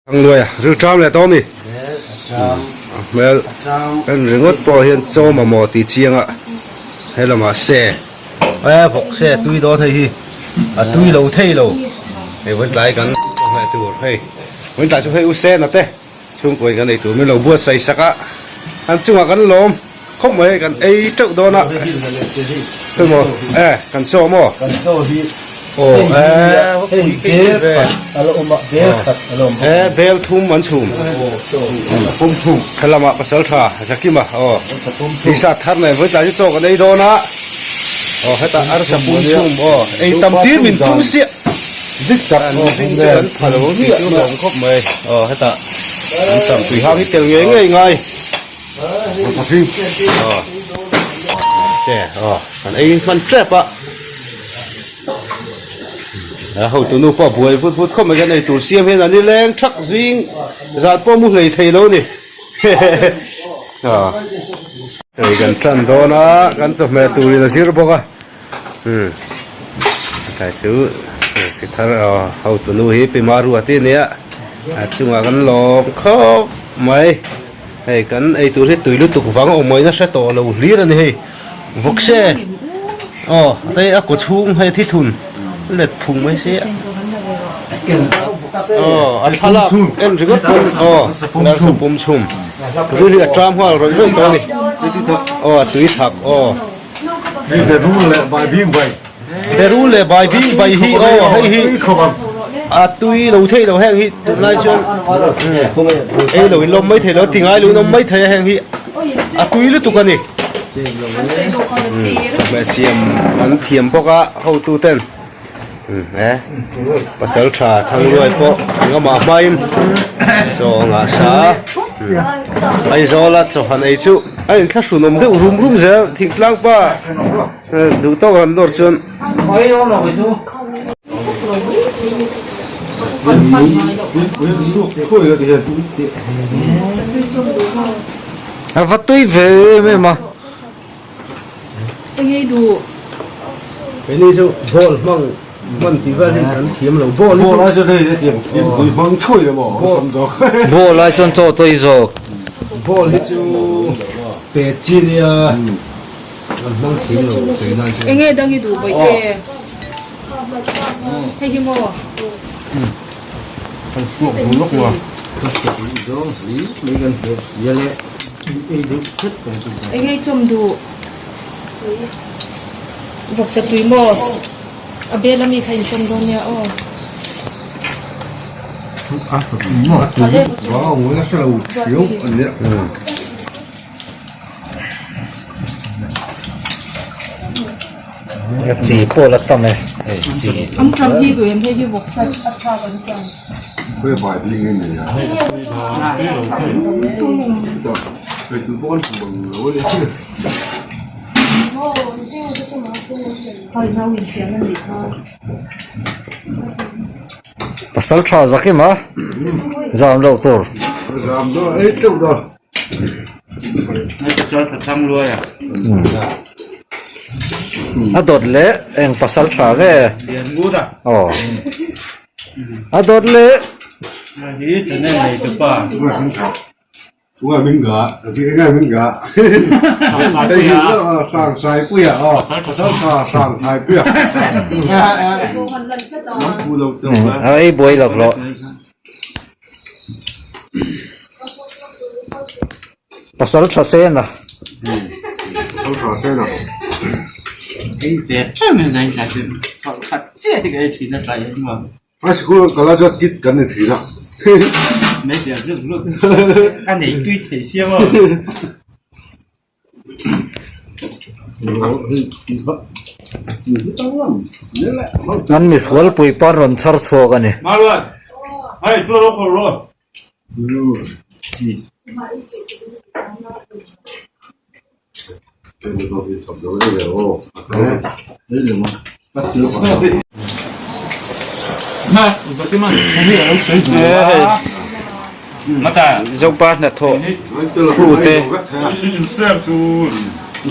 Thangluaia rilṭam leh tawh a mi? A hmel en ringawt pawh hian chaw mamawh tih chiang a helamah se e vawk se a tui dawn hei hi a tui lo thei lo hei vawiin tlai kan hmeh tur hei vawiin tlai chu hei u sena te chhungkaw in kan ei tur min lo buatsaih sak a an chungah kan lawm khawp mai hei kan ei teuh dawn a hei maw e kan chaw maw aw e e bel thum an chhum helamah pasal tha Zakima aw tisa thar nen vawi tlai chu chaw kan ei dawn a aw hetah arsa pum chhum aw ei tam tir min tum siah an ring chu kan pha lo miah lawm khawp mai aw hetah an tam tui hang hi tel ngei ngei ngai. Kan ei hman tep a a hotu nu pawh a buai vut vut khawp mai kan ei tur siam hian an i leng thak zing zan pawh mu hlei thei lo a ni hei kan tan dawn a kan chawhmeh turin a zir bawk a umm tlai chu si thar aw hotu nu hi pi marua tih a nia a chungah kan lawm khawp mai. Hei kan ei tur hi tui lutuk vang a awm mai na hre tawh lo hlir a ni hei vawk se aw hei a kaw chhung hei thi thun let phung mai sia aw a thlalak en ringawt pawn aw larsa pum chhum ril hi a ṭam nghal rawih rawih tawh a ni aw a tui thak aw Beru leh bai bing bai hi aw hei hi a tui lo thei lo heng hi tunlai chuan ei lo in lawm mai thei lo ti ngai lo in awm mai thei a heng hi a tui lutuk a ni chawhmeh siam an thiam bawk a hotu ten e pasal tha Thangluai pawh engamah hmain chaw a ngah sa Aizawl a chaw han ei chu a inthlahrun awm deuh rum rum zel thingtlang pa. Duh tawk han dawr chuan. A va tui ve em em a. Keini chu ball hmang hman tih vel hi kan thiam lo ball hi chu Ball ai chuan chaw tui zawk. Ball hi chu pet chi nia. Enge dang i duh bawihte? Hei hi maw? Enge i chawm duh? Vawksa tui maw? A bel ami kha in chawm dawn nia aw. Chi pawh la tam e hei chi. An tam hi duh em hei hi vawksa a thlak an tam. Pasal tha zak em a zam loh tur. A dawt leh eng pasal tha nge aw a dawt leh a ei buai laklawh. Pasal tha sen a. An misual pui pan rawn chhar chhuak a ni. Zopa hnathawh khu te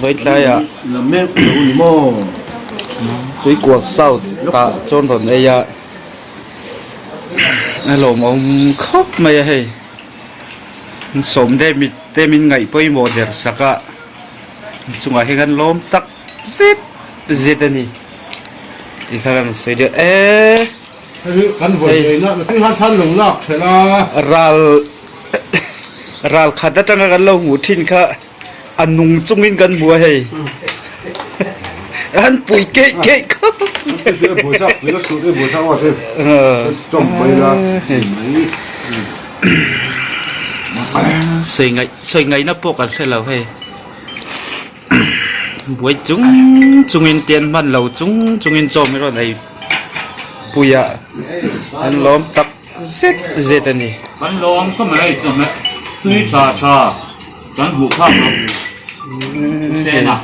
vawitlaiah tuikual south ah chuan rawn ei a. A lawmawm khawp mai a hei sawm te mit te min ngaih pawimawh der sak a chungah hian kan lawm tak zet zet a ni tih kha kan sawi deuh e hei ral ral khat atanga kan lo hmuh thin kha a nung chungin kan hmu a hei an pui keih keih khawp sawi ngaih sawi ngaihna pawh kan hre lo hei buai chung chungin te an hman lo chung chungin chaw min rawn ei pui a an lawm tak zet zet a ni. Kan lawm ka mai chawhmeh tui tha tha. Kan hmuh phak lo Hussein-a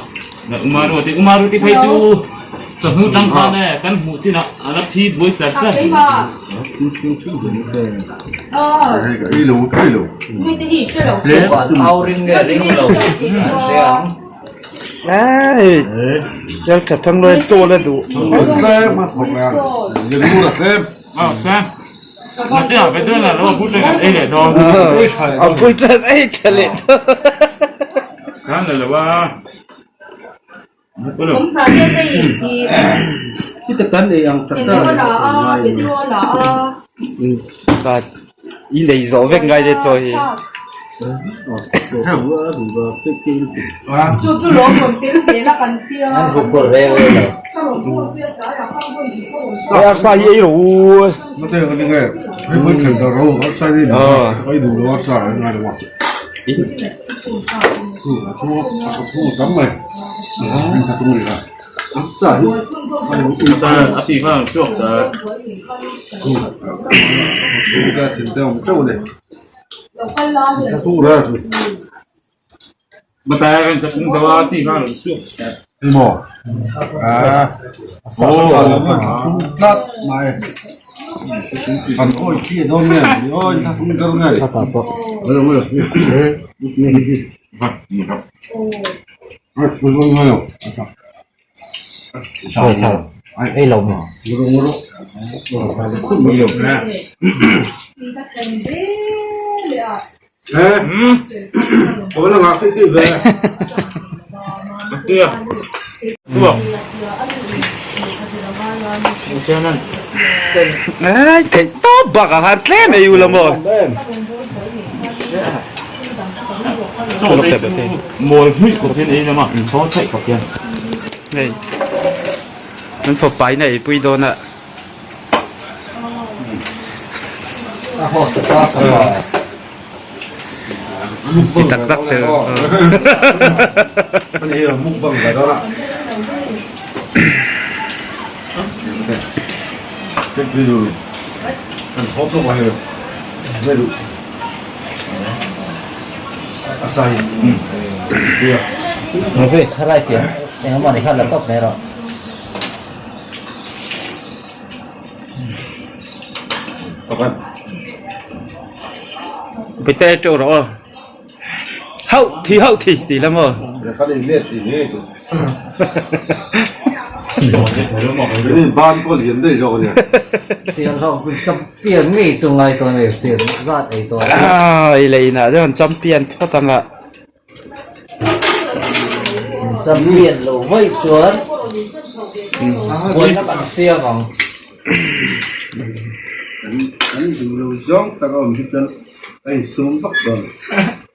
leh Umaruati. Umaruati phei chu chawhnu tang khan e kan hmuh chinah a la phi buai char char. Sel tha thang lawin chaw la duh. A pui ṭan ei ṭha leh dawn. I nei zawh vek ngai le chaw hi. Arsa hi ei rawh u. Ai theih tawp bakah khan tlem ei ula maw. Mawl hmuih khawp hian ei lama chhaw chhaih khawp hian. Hei kan fapa in a eipui dawn a. Ti tak tak tel. Bete teuh rawh aw. Hauh thi hauh thi tih la maw. Ei leh inah chuan champion phawt ang a. Champion lo vaih chuan buaina kan siam ang. Kan duh lo zawng tak a awm hi chuan a insum vak dawn.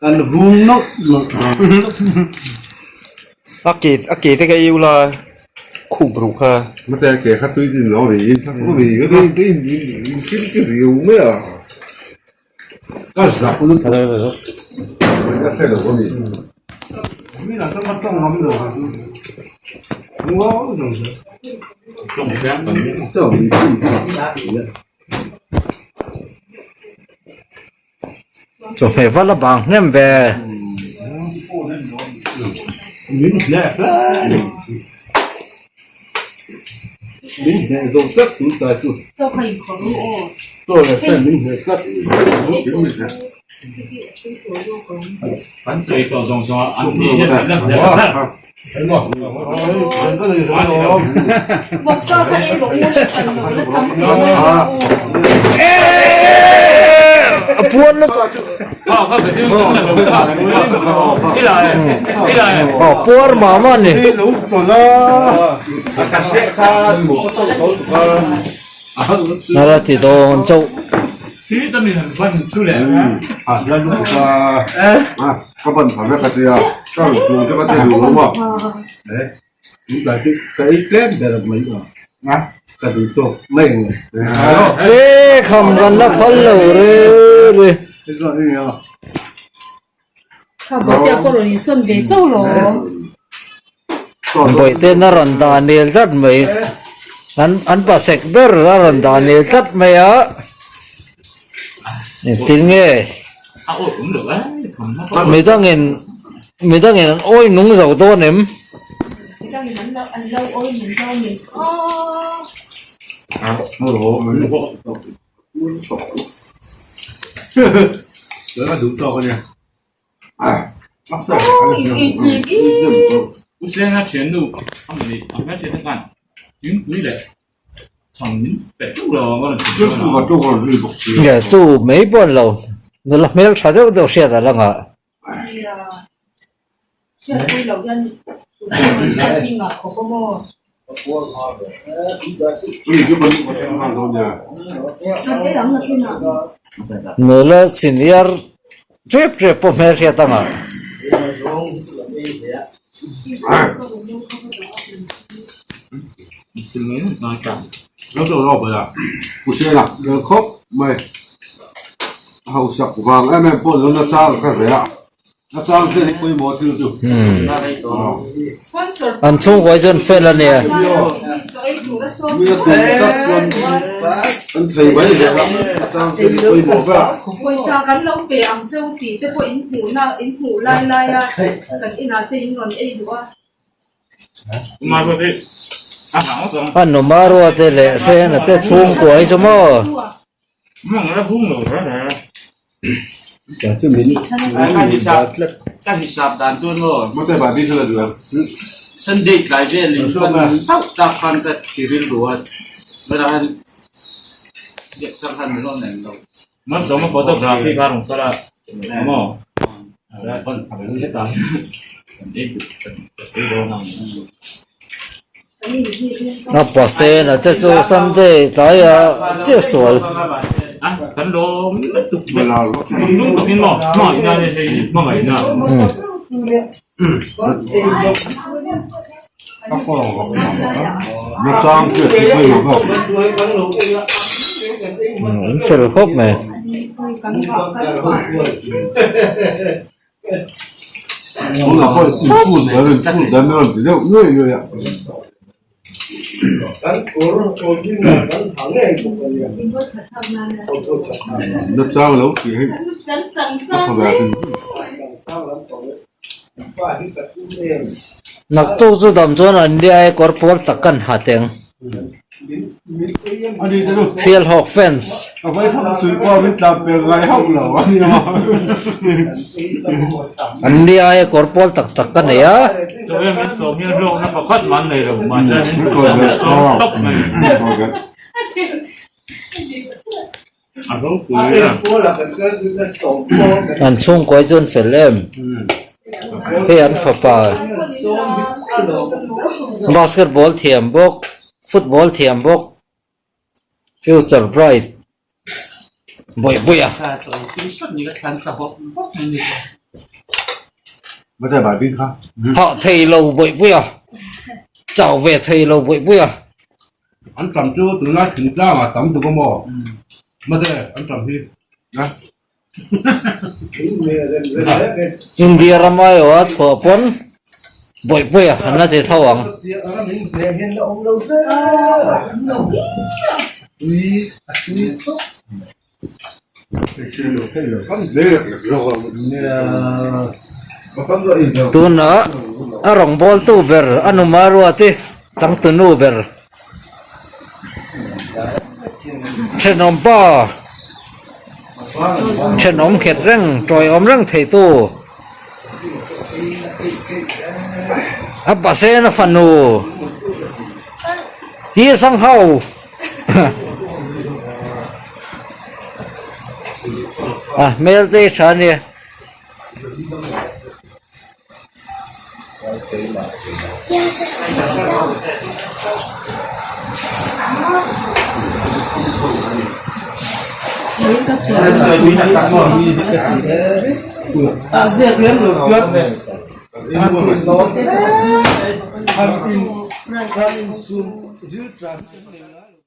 An hung nawlh nawlh. A ke a ke te ka eu la khup ruh kha. Mate a ke kha tui din lo ri in ri in in in in in riu mai a. Ka zak lutuk. Ka hre lo a ni. Chawhmeh va la bang hnem ve. A puan lutuk. Aw puar mah mah a ni. Nala ti dawn chauh. E kham kan la phal lo re re. Bawihte na rawn dah nel tlat mai an an pasek ber a rawn dah nel tlat mai a engtin nge midangin midangin an awi nung zo dawn em. Nge chu mai pawh an lo nula hmel tha deuh deuh hriat a la ngah. Nula senior tep tep pawh hmel hriat a ngah. An chhungkaw chuan fel a nia. A numa ruate leh Sena te chhungkua hi chu maw. A pasena te chu Sunday tlaiah chiah sual. An fel khawp mai. Naktuk chu dam chuan an nia e kawr pawl tak kan ha teng. Sialhawk fans. An nia e kawr pawl tak tak ka nei a. An chhungkawi chu an fel em? Hei an fapa basketball thiam bawk football thiam bawk future bright bawih bawih a. Hah thei lo bawih bawih a chau ve thei lo bawih bawih a. An tam chu tunlai thingtlang ah tam tuk a maw? Mate an tam hi. India ram aiawh a chhuah pawn bawih bawih a an la ti tho ang. Tunah a rawngbawltu ber a numa ruat i changtunu ber thenawm pa thenawm nghet reng tawiawm reng theitu a pasena fanu hi sanghau. A hmel te hi tha ania.